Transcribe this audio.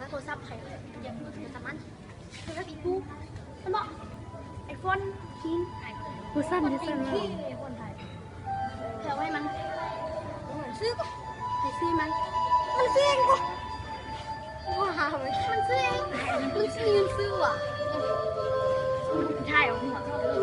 ໂທລະສັບໃຜ ຢາກຮູ້ໂທລະສັບມັນ ໂທລະສັບອີ່ປູ ມັນບອກ ໄອໂຟນຄິງ ໂອ້ ສັ່ນຢູ່ ສັ່ນ ໄອໂຟນຄິງ ໄອໂຟນໃຜ ເພື່ອໄວ້ມັນ ມັນຊື້ກໍ ໃຫ້ຊື້ມັນ ມັນຊື້ເອງກໍ ວ່າ ມັນຊື້ເອງ ມັນຊື້ເງິນຊື້ຫວາ ຖ່າຍອອກຫົວ.